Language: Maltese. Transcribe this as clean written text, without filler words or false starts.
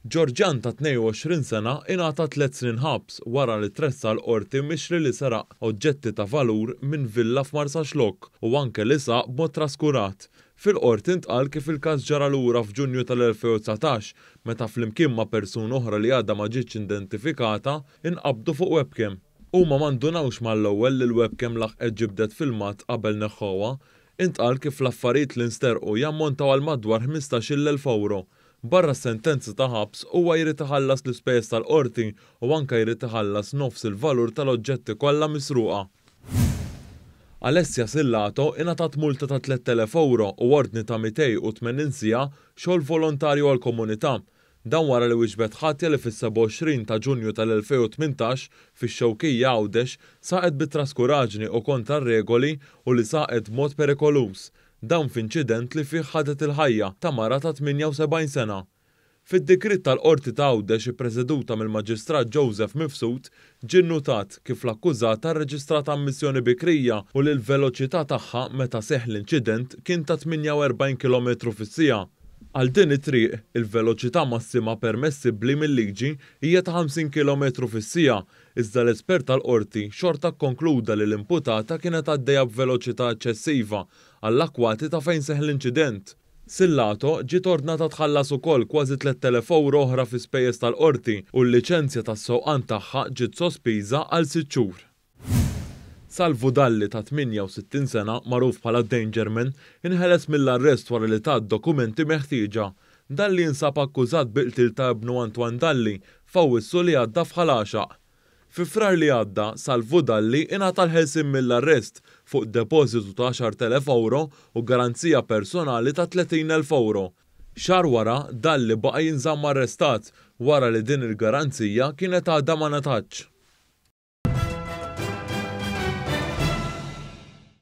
Ġorġjan ta' 22 sena ingħata tlett snin ħabs wara li tressaq l-Qorti mixli li seraq oġġetti ta' valur minn villa f'Marsaxlokk u anke li saq b'mod traskurat. Fil-Qorti ntqal kif il-każ ġara lura f'Ġunju tal-2019 meta flimkien ma' persuna oħra li għadha ma ġietx indentifikata inqabdu fuq webcam. Huma ma ndunawx mal-ewwel li l-webcam laħqet ġibdet filmat qabel neħħewha. Intqal kif l-affarijiet li nsterqu jammontaw għal madwar 15-il elf ewro. Barra s-sentenza ta' ħabs huwa jrid iħallas l-ispejjeż tal-qorti u anke jrid iħallas nofs il-valur tal-oġġetti kollha misruqa. Alessia Sillato ingħatat multa ta' 3,000 ewro u ordni ta' 280 siegħa xogħol volontarju għall-komunità. Dan wara li wieġbet ħatja li fis-27 ta' Ġunju tal-2018 fix-Xewkija Għawdex saqet bi traskuraġni u kontra r-regoli u li saqet b'mod perikoluż. Dan f'inċident li fih ħadet il-ħajja ta' mara ta' 78 sena. Fid-digriet tal-Qorti ta' Għawdex ippreseduta mill-Maġistrat Joseph Mifsud ġie nnutat kif l-akkużata rreġistrat ammissjoni bikrija u li l-veloċità tagħha meta seħħ l-inċident kien ta' 48 kilometru fis-siegħa. Għal din it-triq, il-veloċità massima permessibbli mil-liġi hija ta' 50 kilometru fis-siegħa, iżda l-espert tal-Qorti xorta kkonkluda li l-imputata kienet għaddejja b'veloċità eċċessiva għall-akkwati ta' fejn seħħ l-inċident. Sillato ġiet ordnata tħallas ukoll kważi 3,000 ewro oħra fi spejjeż tal-qorti u l-liċenzja tas-sewqan tagħha ġiet sospiża għal sitt xhur. Salvu Dalli ta' 68 sena, magħruf bħala Dangerman, inħeles mill-arrest wara li ta d-dokumenti meħtieġa. Dalli jinsab akkużat bi qtil ta' ibnu Antoine Dalli f'Awwissu li għadda f'Ħal Għaxaq. Fi Frar li għadda, Salvu Dalli ingħata l-ħelsien mill-arrest fuq depożitu ta' 10,000 ewro u garanzija personali ta' 30,000 ewro. Xahar wara, Dalli baqa' jinżamm arrestat wara li din il-garanzija kienet għadha ma ngħatatx.